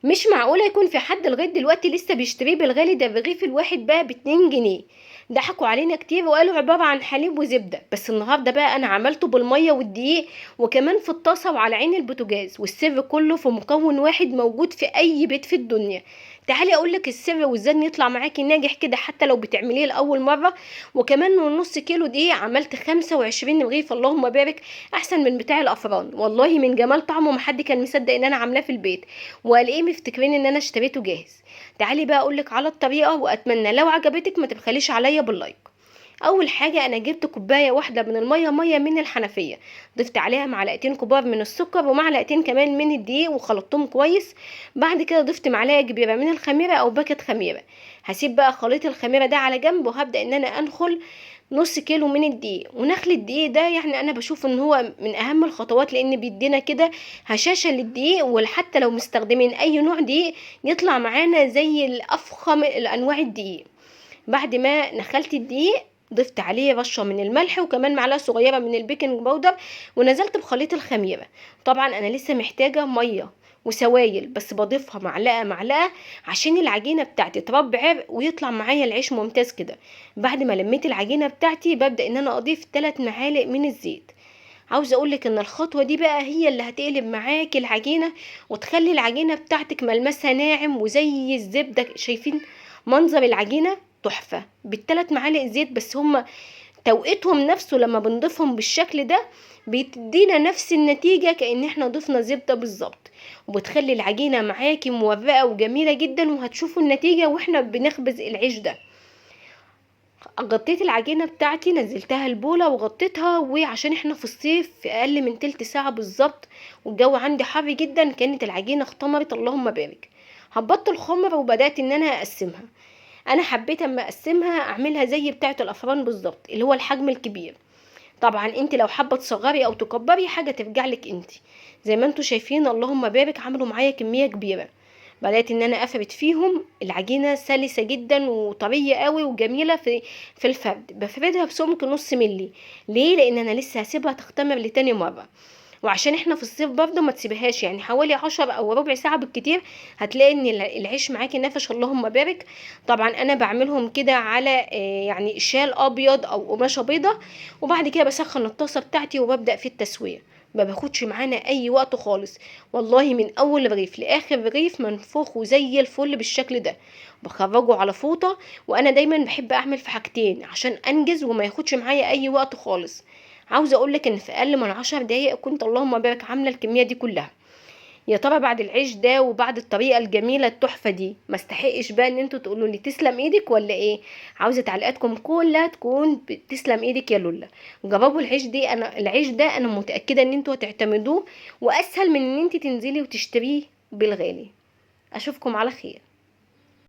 مش معقولة يكون في حد لغاية دلوقتي لسه بيشتريه بالغالي ده. الرغيف الواحد بقى ب2 جنيه. ضحكوا علينا كتير وقالوا عبارة عن حليب وزبدة، بس النهاردة بقى أنا عملته بالمية والدقيق وكمان في الطاسة وعلى عين البوتاجاز، والسر كله في مكون واحد موجود في أي بيت في الدنيا. تعالي أقولك السر وازاي إن يطلع معاكي ناجح كده حتى لو بتعمليه لأول مرة. وكمان من نص كيلو دقيق عملت 25 رغيف، اللهم بارك، أحسن من بتاع الأفران والله. من جمال طعمه ما حد كان مصدق إن أنا عاملاه في البيت، وقال ايه مفتكرين ان انا اشتريته جاهز. تعالي بقى اقولك على الطريقة، واتمنى لو عجبتك ما تبخليش عليا بال like. اول حاجة انا جبت كوباية واحدة من المية، مية من الحنفية، ضفت عليها معلقتين كبار من السكر ومعلقتين كمان من الدقيق وخلطتهم كويس. بعد كده ضفت معلقة كبيرة من الخميرة او باكت خميرة. هسيب بقى خليط الخميرة ده على جنب، وهبدأ ان انا انخل نص كيلو من الدقيق. ونخل الدقيق ده انا بشوف ان هو من اهم الخطوات، لان بيدينا كده هشاشة للدقيق، وحتى لو مستخدمين اي نوع دقيق يطلع معانا زي الافخم الانواع الدقيق. بعد ما نخلت الدقيق ضفت عليه رشة من الملح وكمان معلقة صغيرة من ال baking powder، ونزلت بخليط الخميرة. طبعا انا لسه محتاجة مية وسوائل، بس بضيفها معلقة معلقة عشان العجينة بتاعتي تربي عرق ويطلع معايا العيش ممتاز كده. بعد ما لميت العجينة بتاعتي ببدأ ان انا اضيف 3 معالق من الزيت. عاوزة اقولك ان الخطوة دي بقى هي اللي هتقلب معاكي العجينة وتخلي العجينة بتاعتك ملمسها ناعم وزي الزبدة. شايفين منظر العجينة تحفة بالتلات معالق زيت، بس هما توقيتهم نفسه لما بنضيفهم بالشكل ده بيدينا نفس النتيجة كأن احنا ضفنا زبدة بالظبط، وبتخلي العجينة معاكي مورقة وجميلة جدا. وهتشوفوا النتيجة واحنا بنخبز العيش ده. غطيت العجينة بتاعتي، نزلتها البولة وغطيتها، وعشان احنا في الصيف في اقل من تلت ساعة بالظبط والجو عندي حر جدا كانت العجينة اختمرت، اللهم بارك. هبطت الخمر وبدأت ان انا اقسمها. انا حبيت اما اقسمها اعملها زي بتاعة الافران بالظبط، اللي هو الحجم الكبير. طبعا انت لو حابة تصغري او تكبري حاجة ترجع لك انت. زي ما انتوا شايفين اللهم بارك عملوا معايا كمية كبيرة. بدأت ان انا افرد فيهم العجينة سلسة جدا وطرية قوي وجميلة في الفرد. بفردها بسمك نص ملي. ليه؟ لان انا لسه هسيبها تختمر لتاني مرة، وعشان احنا في الصيف برضه ما تسيبهاش، حوالي 10 او ربع ساعة بالكتير هتلاقي ان العيش معاكي نفش، اللهم بارك. طبعا انا بعملهم كده على شال ابيض او قماشة بيضة، وبعد كده بسخن الطاسة بتاعتي وببدأ في التسوية. ما باخدش معانا اي وقت خالص والله، من اول رغيف لاخر رغيف منفوخ وزي الفل بالشكل ده. بخرجه على فوطة، وانا دايما بحب اعمل في حاجتين عشان انجز وما ياخدش معايا اي وقت خالص. عاوزه اقول لك ان في اقل من 10 دقايق كنت اللهم بارك عامله الكميه دي كلها. يا ترى بعد العيش ده وبعد الطريقه الجميله التحفه دي ما استحقش بقى ان انتوا تقولوا لي تسلم ايدك ولا ايه؟ عاوزه تعليقاتكم كلها تكون تسلم ايدك يا لولا. جربوا العيش دي، انا العيش ده انا متاكده ان انتوا هتعتمدوه، واسهل من ان انت تنزلي وتشتريه بالغالي. اشوفكم على خير.